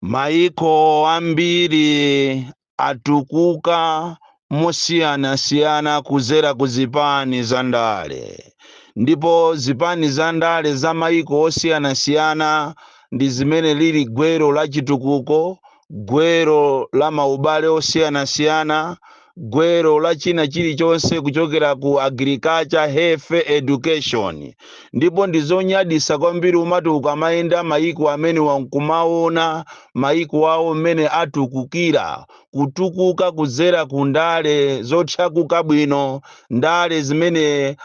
Maiko ambiri atukuka mosiyanasiyana kuzera ku zipani za ndale, ndipo zipani za ndale za maiko osiyanasiyana ndi zimene lili gwero la chitukuko, gwero la maubale osiyanasiyana, gwero la china chilichonse kuchokera ku agriculture, health, education. Ndipo ndizonyadisa kwambiri umati ukamayenda maiko amene wankumaona maiko awo mmene atukukira, kutukuka kuzera ku ndale zotchakuka bwino, ndale zimene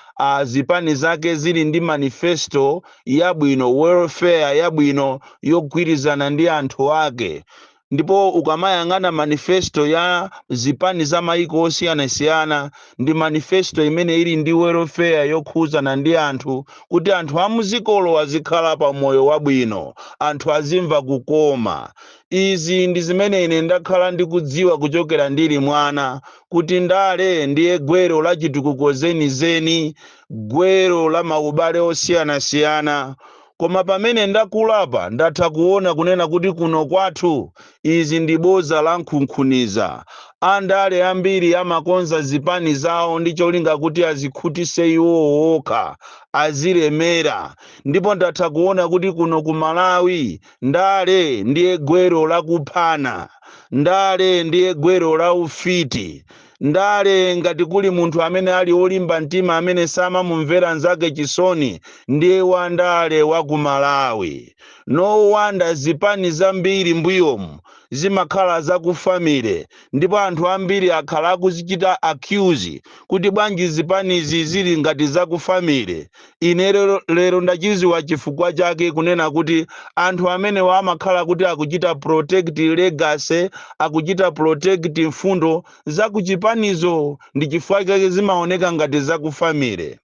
zipani zake zili ndi manifesto yabwino, welfare yabwino yogwirizana ndi anthu ake. Ndipo ukamayang'ana manifesto ya zipani za maiko osiyanasiyana, ndi manifesto imene ili ndi welfare yokhuzana ndi anthu, kuti anthu amuzikolo azikhala pa moyo wabwino, anthu azimva kukoma. Izi ndi zimene ine ndakhala ndikudziwa kuchokera ndili mwana, kuti ndale ndiye gwero la chitukuko zenizeni, gwero la maubale osiyanasiyana. Koma pamene ndakulapa, ndatha kuona kunena kuti kuno kwathu izi ndi boza la nkhunkhuniza. Andale ambiri amakonza zipani zawo ndi cholinga kuti azikhutise iwo okha, azilemera. Ndipo ndatha kuona kuti kuno ku Malawi ndale ndiye gwero lakuphana, ndale ndiye gwero la ufiti. Ndale, ngati kuli munthu amene ali olimba mtima, amene samamumvera nzake chisoni, ndiye wandale wa ku Malawi. No wonder zipani zambiri mbuyomu zimakhala zaku family, ndipo anthu ambiri akhala akuzichita accuse kuti bwanji zipanizi zili ngati zaku family. Ine lero ndachiziwa chifukwa chake, kunena kuti anthu amenewa amakhala kuti akuchita protect legacy, akuchita protect mfundo zakuchipanizo, ndi chifukwa chake zimaoneka ngati zaku family.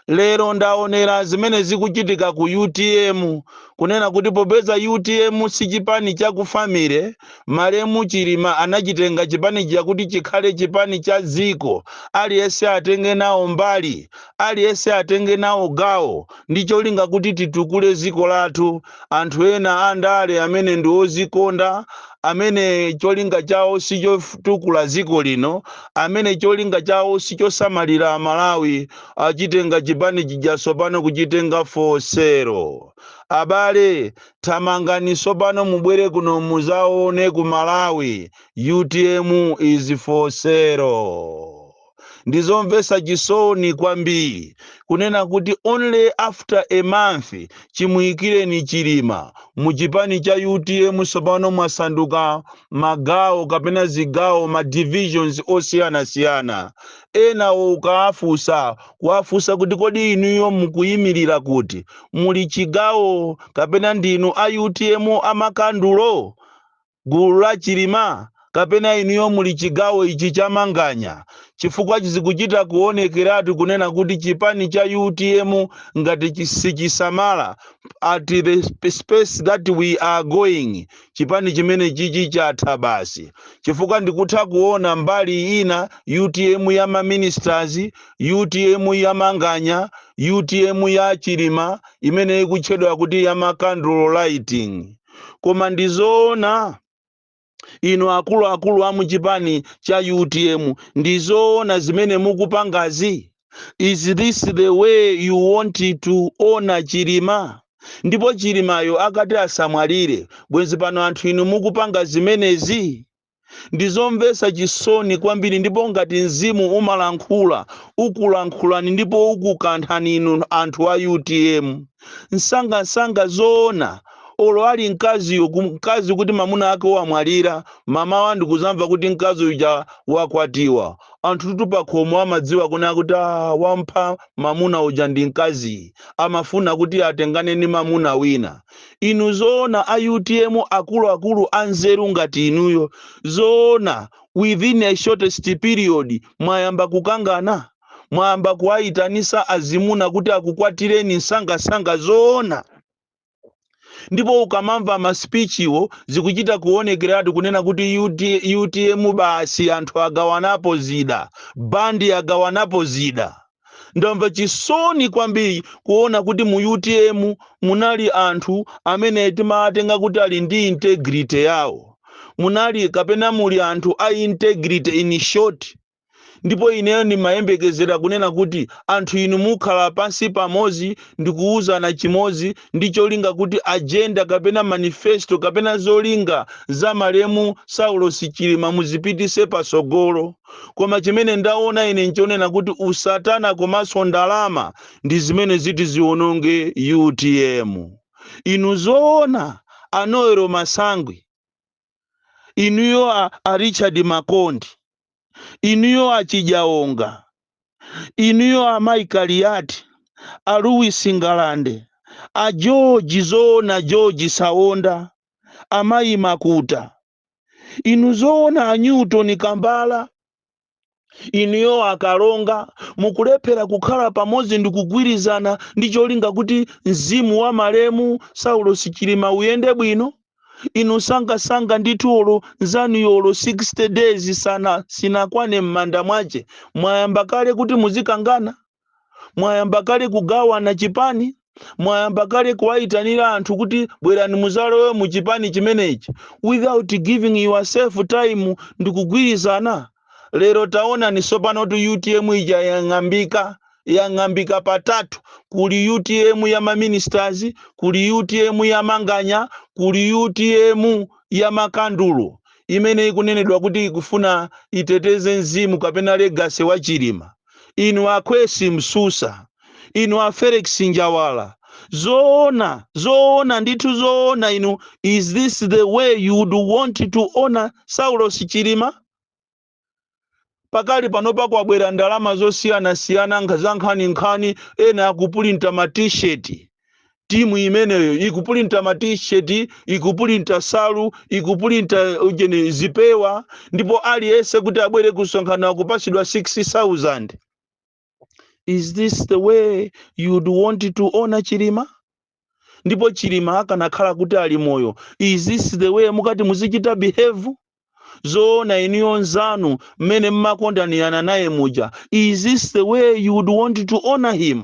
Lero ndaonera zimene zikuchitika ku UTM, kunena kuti popeza UTM si chipani cha family, malemu Chilima anachitenga chipani chakuti chikhale chipani cha dziko, aliyense atenge nawo mbali, aliyense atenge nawo gawo, ndi cholinga kuti titukule dziko lathu. Anthu ena andale amene ndi ozikonda, amene cholinga chawo sichotukula dziko lino, amene cholinga chawo sichosamalira Malawi, achitenga chipani chija sopano kuchitenga for sale. Abale, thamangani sopano mubwere kuno muzaone ku Malawi, UTM is for sale. Ndizomvetsa chisoni kwambiri kunena kuti only after a month chimuyikireni Chilima muchipani cha UTM, sopano mwasanduka magawo kapena zigawo, ma divisions osiyanasiyana. Enawo ukaafusa, kuwafusa kuti kodi inuyo mukuyimirira kuti muli chigawo kapena ndinu a UTM amakandulo, gulu la Chilima, kapena inuyo muli chigawo ichi chamanganya? Chifukwa chizikuchita kuonekeratu kunena kuti chipani cha UTM ngati sichisamala, at the space that we are going, chipani chimene chichi chatha basi. Chifukwa ndikutha kuona mbali ina UTM ya maministers, UTM ya Manganya, UTM ya Chilima imene ikutchedwa kuti ya makandulo lighting. Koma ndizoona, inu akuluakulu a muchipani cha UTM, ndizoona zimene mukupangazi? Is this the way you want to honor Chilima? Ndipo Chilimayo akati asamwalire, bwenzi pano anthu inu mukupanga zimenezi? Ndizomvetsa chisoni kwambiri. Ndipo ngati mzimu umalankhula, ukulankhulani ndipo ukukanthani inu anthu a UTM msangamsanga. Zoona, olo ali mkaziyo, mkazi kuti mamuna ake wamwalira, mamawa ndikuzamva kuti mkazi uja wakwatiwa, anthu tutu pakhomo amadziwa kuna kuti ah, wampha mamuna uja ndi mkazi, amafuna kuti atengane ndi mamuna wina. Inu zoona, a UTM akuluakulu anzeru ngati inuyo, zoona within a shortest period mwayamba kukangana, mwayamba kuwayitanisa azimuna kuti akukwatireni msangasanga? Zoona? Ndipo ukamamva ma speechwo, zikuchita kuonekeratu kunena kuti UTM basi, anthu agawanapo zida, bandi agawanapo zida. Ndamva chisoni kwambiri kuona kuti mu UTM munali anthu amene timawatenga kuti ali ndi integrity yawo. Munali kapena muli anthu a integrity, in short. Ndipo ineyo ndimayembekezera kunena kuti anthu inu mukhala pansi pamodzi ndikuwuzana chimodzi ndi cholinga kuti agenda kapena manifesto kapena zolinga za malemu Saulos Chilima muzipitise pasogolo. Koma chimene ndaona ine nchonena kuti usatana komanso ndalama ndi zimene ziti ziwononge UTM. Inu zoona, a Noel Masangwi, inuyo a Richard Makondi, inuyo a Chijaonga, inuyo a Michael Yati, a Louis Ngalande, a George, zoona, George Saonda, amayi Makuta, inu zoona, a Newton Kambala, inuyo akalonga, mukulephera kukhala pamodzi ndi kugwirizana ndi cholinga kuti mzimu wa malemu Saulos Chilima uyende bwino? Inu sangasanga ndithu, olo nzanuyo olo 60 days sana sinakwane m'manda mwache, mwayamba kale kuti muzikangana, mwayamba kale kugawana chipani, mwayamba kale kuwayitanira anthu kuti bwerani muzalowe mu chipani chimenechi without giving yourself time ndi kugwirizana. Lero taona ni sopano tu UTM ija yang'ambika, yang'ambika patatu. Kuli UTM ya maministers, kuli UTM ya Manganya, kuli UTM ya makandulo imene ikunenedwa kuti ikufuna iteteze mzimu kapena legacy wa Chilima. Inu akwesi Msusa, inu a Felix Njawala, zoona, zoona ndithu, zoona inu, is this the way you would want to honor Saulos Chilima? Pakali panopa kwabwera ndalama zosiyanasiyana za nkhaninkhani. Ena akupulinta ma T-shirt, timu imeneyo ikupulinta ma T-shirt, ikupulinta salu, ikupulinta ujeni zipewa, ndipo aliyense kuti abwere kusonkhano akupasidwa 6000. Is this the way you'd want to honor Chilima? Ndipo Chilima akanakhala kuti ali moyo, is this the way mukati muzichita behave? Zoona iniyo, nzanu mmene mmakondanirana naye muja, is this the way you would want to honor him?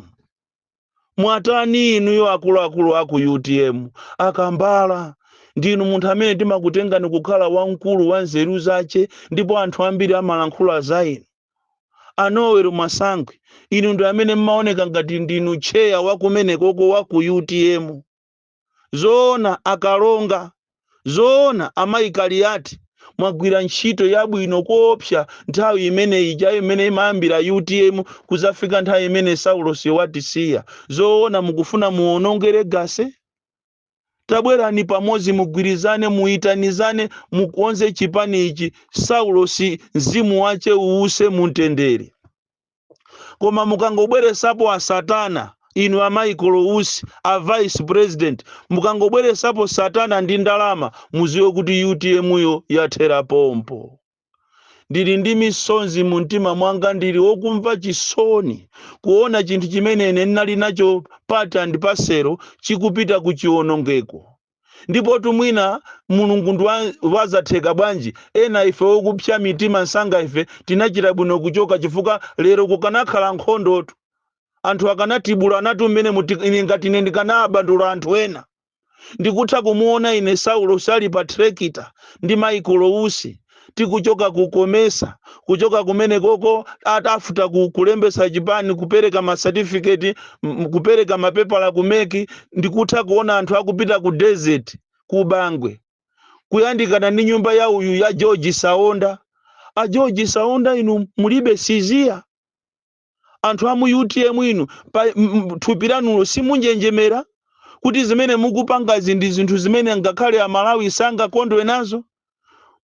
Mwatani inuyo akuluakulu aku UTM? Akambala, ndinu munthu amene timakutengani kukhala wamkulu wa nzeru zace, ndipo anthu ambiri amalankhula za inu. A Noel Masangwi, inu ndi amene mmaoneka ngati ndinu chair wakumenekoko wa ku UTM. Zoona akalonga, zoona amayi Kaliati, mwagwira ntchito yabwino koopsa nthawi imene ija imene imayambira UTM kuzafika nthawi imene Saulos watisiya. Zoona mukufuna muwononge legacy? Tabwerani pamodzi, mugwirizane, muyitanizane, mukonze chipani ichi, Saulosi mzimu wace uwuse mumtendere. Koma mukangobweresapo asatana, inu a Michael Usi, a vice president, mukangobweresapo satana ndi ndalama, muziwe kuti UTM yo yathera pompo. Ndili ndi misonzi mu mtima mwanga, ndili wokumva chisoni kuona chinthu chimene ine ndinali nacho part and parcel chikupita ku chiwonongeko. Ndipo tumwina Mulungu ndi wazatheka bwanji, ena ife wokupsa mitima msanga ife tinachita bwino kuchoka, chifukwa lero kukanakhala nkhondotu, anthu akanatibula natu mmene ine ngati ine ndikanabandula anthu ena. Ndikutha kumuona ine Saulo sali pa trekita ndi Michael Usi, tikuchoka kukomesa, kuchoka kumene koko atafuta kulembesa chipani, kupereka masatifiketi, kupereka mapepala ku MEC. Ndikutha kuona anthu akupita ku desert ku Bangwe, kuyandikana ndi nyumba ya uyu ya George Saonda. A George Saonda, inu mulibe siziya? Anthu amu UTM inu, pa thupi lanulo simunjenjemera kuti zimene mukupangazi ndi zinthu zimene ngakhale Amalawi sangakondwe nazo?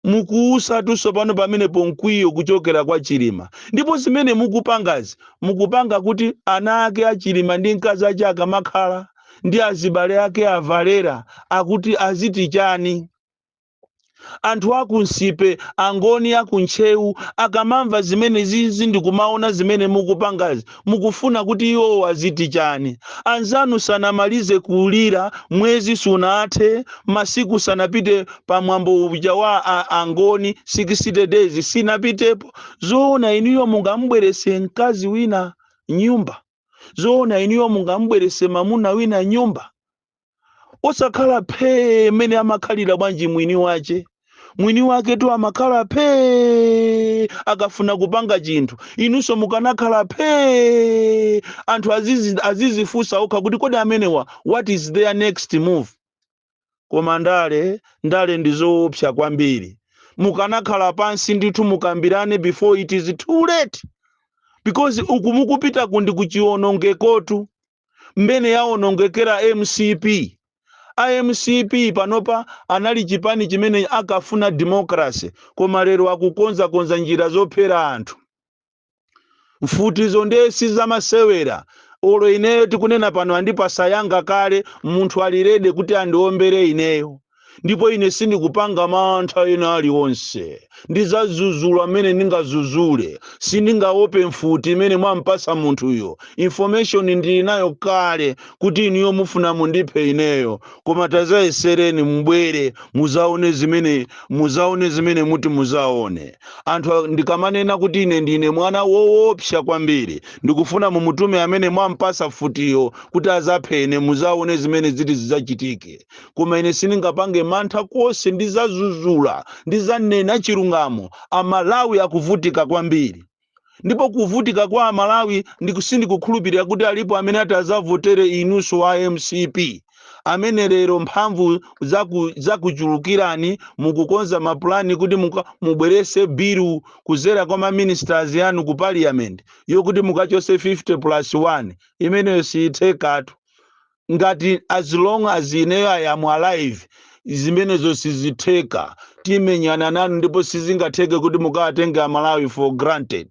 Mukuusa pano pamenepo mkwiyo kuchokera kwa Chilima. Ndipo zimene mukupangazi, mukupanga kuti ana ake a Chilima ndi mkazi ache akamakhala ndi azibale ake avalera akuti aziti chani? Anthu akunsipe, Angoni akuntcheu, akamamva zimene zizi ndikumaona zimene mukupangazi, mukufuna kuti iwowo aziti chani? Anzanu sanamalize kulira, mwezi sunathe, masiku sanapite pamwambo uja wa Angoni, 60 days sinapitepo. Zoona inuyo mungambwerese mkazi wina Nyumba zoona, inuyo mungamubwerese mamuna wina nyumba osakhala phee mmene amakhalira bwanji mwini wace? Mwini wake tu amakhala phee akafuna kupanga chinthu. Inunso mukanakhala phee, anthu azizifunsa okha kuti kodi amenewa, what is their next move? Koma ndale, ndale ndi zoopsa kwambiri. Mukanakhala pansi ndithu, mukambirane before it is too late, because uku mukupita kundi kuchiwonongekotu, mmene yawonongekera MCP. IMCP panopa anali chipani chimene akafuna democracy, koma lero akukonzakonza njira zophera anthu. Mfutizo ndiye sizamasewera. Olo ineyo tikunena pano andipasa yanga kale, munthu ali ready kuti andiombere ineyo, ndipo ine sindikupanga mantha ena aliwonse. Ndizazuzula amene ndingazuzule, sindingaope mfuti imene mwampasa munthuyo. Information ndili nayo kale kuti inuyo mufuna mundiphe ineyo, koma tazayesereni, mubwere muzaone zimene muzaone, zimene muti muzaone. Anthu, ndikamanena kuti ine ndine mwana woopsa kwambiri, ndikufuna mumutume amene mwampasa futiyo kuti azaphene, muzaone zimene ziti zidzachitike. Koma ine sindingapange mantha konse, ndizazuzula, ndizanena chilungamo. Amalawi akuvutika kwambiri, ndipo kuvutika kwa Amalawi sindikukhulupirira kuti alipo amene ati azavotere inunso a MCP, amene lero mphamvu zakuchulukirani, mukukonza mapulani kuti mubwerese bill kuzera kwa maministers yanu ku parliament yokuti mukachose 50 plus 1. Imeneyo siyithekatu. Ngati as long as ineyo I am alive, zimenezo sizitheka. Timenyana nanu, ndipo sizingatheke kuti mukawatenge Amalawi for granted.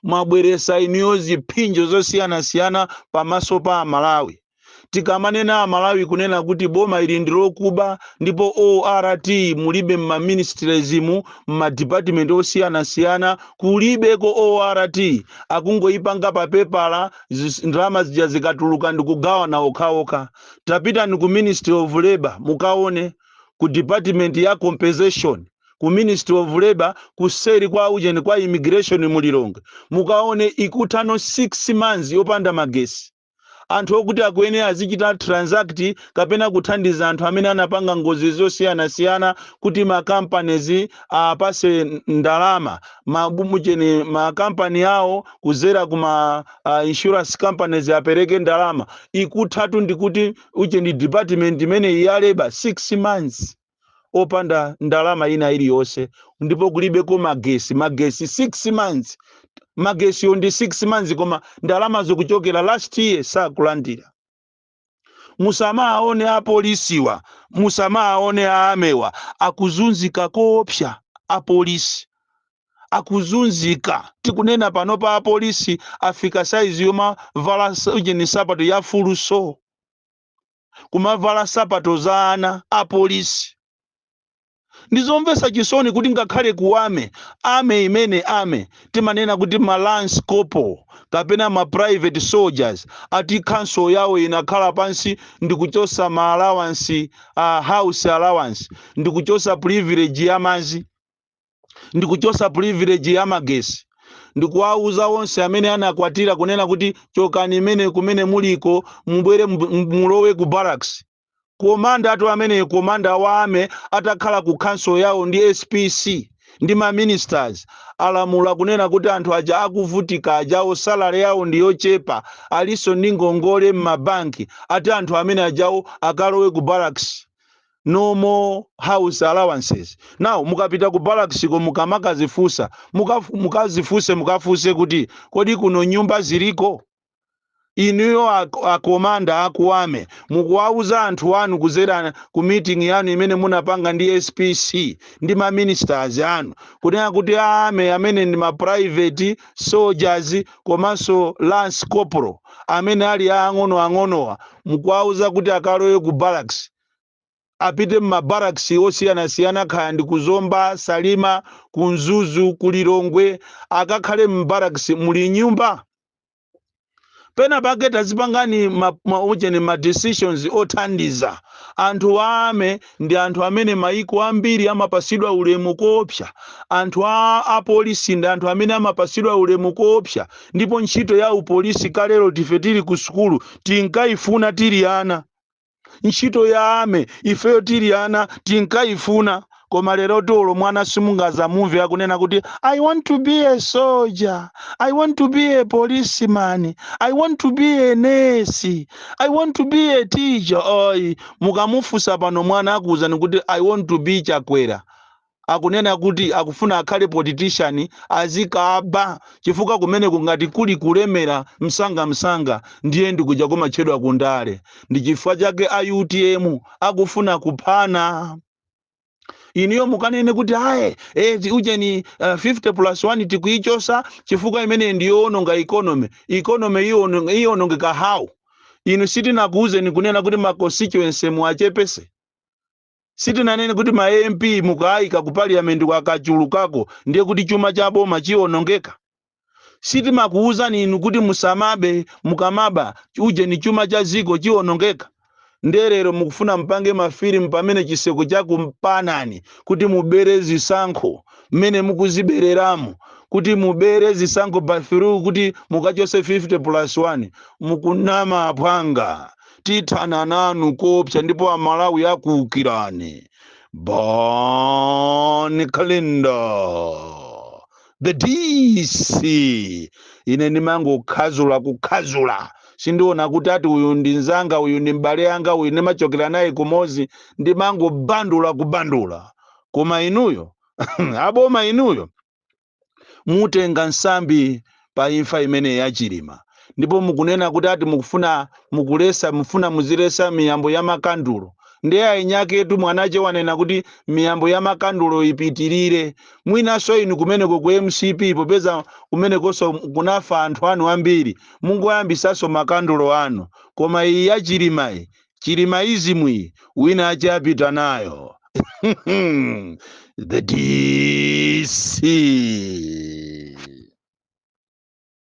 Mwabweresa inuyo ziphinjo zosiyanasiyana pamaso pa Amalawi. Tikamanena Amalawi kunena kuti boma ili ndi lokuba, ndipo ORT mulibe, mmaministries mu mmadepartment osiyanasiyana kulibeko ORT, akungoyipanga papepala, ndalama zija zikatuluka ndikugawana okhaokha. Tapitani ku Ministry of Labor, mukaone ku department ya compensation ku Ministry of Labor, kuseri kwa ujeni kwa immigration mulilonge, mukaone ikuthano 6 months yopanda magesi. Anthu okuti akuyenera azichita transact kapena kuthandiza anthu amene anapanga ngozi zosiyanasiyana kuti ma companies apase ndalama, mamucheni makampani awo kuzera kuma insurance companies apereke ndalama, ikuthatu ndikuti ucheni department imene ya labor 6 months opanda ndalama ina iliyonse, ndipo kulibeko magesi. Magesi 6 months, magesiyo ndi 6 months, koma ndalama zikuchokera last year sakulandira. Musamaone apolisiwa, musamaone aamewa akuzunzika koopsa. Apolisi akuzunzika. Tikunena pano pa apolisi afika saizi yomavala ujeni sapato ya fuluso, kumavala sapato za ana apolisi. Ndizomvetsa chisoni kuti ngakhale ku army, army imene army timanena kuti ma lance corporal kapena ma private soldiers, ati council yawo inakhala pansi ndikuchosa ma allowance, house allowance, ndikuchosa privilege ya madzi, ndikuchosa privilege ya magesi, ndikuwauza onse amene anakwatira kunena kuti chokani imene kumene muliko, mubwere mulowe ku barracks. Commander atu amene commander wa army atakhala ku council yawo ndi SPC ndi ma ministers, alamula kunena kuti anthu aja akuvutika ajawo, salary yawo ndi yochepa, alinso ndi ngongole m'mabanki, ati anthu amene ajawo akalowe ku barracks, no more house allowances. Now mukapita ku barracks ko, mukamakazifunsa, mukazifunse, mukafunse kuti kodi kuno nyumba ziliko? Inuyo akomanda aku army, mukuwauza anthu anu kuzera ku meeting yanu imene munapanga ndi SPC ndi ma ministers anu kunena kuti army amene ndi ma private soldiers komanso lance corporal amene ali ang'ono ang'onowa, mukuwauza kuti akalowe ku barracks, apite mmabarracks osiyanasiyana, kaya ndi kuzomba, Salima, ku Mzuzu, ku Lilongwe, akakhale mbarracks. Muli nyumba? Pena pake tazipangani ma, ma, ujeni ma decisions othandiza. Anthu a army ndi anthu amene maiko ambiri amapasidwa ulemu koopsa. Anthu a apolisi ndi anthu amene amapasidwa ulemu koopsa. Ndipo ntchito ya upolisi, kalero tife tili ku sukulu tinkayifuna tili ana. Ntchito ya army ifeyo tili ana tinkayifuna. Koma lero tolo mwana simungazamumve akunena kuti, "I want to be a soldier, I want to be a policeman, I want to be a nurse, I want to be a teacher." Oyi, mukamufunsa pano mwana akuwuzani kuti, "I want to be Chakwera." Akunena kuti akufuna akhale politician, azikaba, chifukwa kumene kungati kuli kulemera msangamsanga ndiye ndikuja kumatchedwa kundale. Ndi chifukwa chake a UTM akufuna kuphana. Iniyo mukanene kuti aye, ujeni, 50 plus 1 tikuichosa chifukwa imene ndiyowononga economy. Economy iwonongeka how? Inu sitinakuuzeni kunena kuti ma constituency muachepese? Sitinanene kuti ma MP mukayika ku parliament kwakachulukako ndiye kuti chuma cha boma chiwonongeka? Sitimakuuzani inu kuti musamabe, mukamaba uje ni chuma cha ziko chiwonongeka? Nderero mukufuna mpange mafilimu pamene chiseko chakumpanani kuti mubere zisankho mmene mukuzibereramo, kuti mubere zisankho by through kuti mukachose 50 plus 1. Mukunama aphwanga, tithana nanu kopsa ndipo Amalawi akuukirani. Bon Kalindo, the DC. Ine ndimangokhazula kukhazula, sindiona kuti ati uyu ndi nzanga, uyu ndi m'bale yanga, uyu ndimachokera naye kumozi. Ndimangobandula kubandula. Koma inuyo aboma, inuyo mutenga nsambi pa imfa imene yachilima. Ndipo mukunena kuti ati mukufuna mukulesa, mufuna muzilesa miyambo ya makandulo. Ndiye ainyaketu mwanache wanena kuti miyambo ya makandulo ipitirire. Mwinanso inu kumeneko ku MCP, popeza kumenekonso kunafa anthu anu ambiri, mungoyambisanso makandulo anu. Koma iyi ya Chilimayi, Chilimaism iyi, wina ache apita nayo. The DC.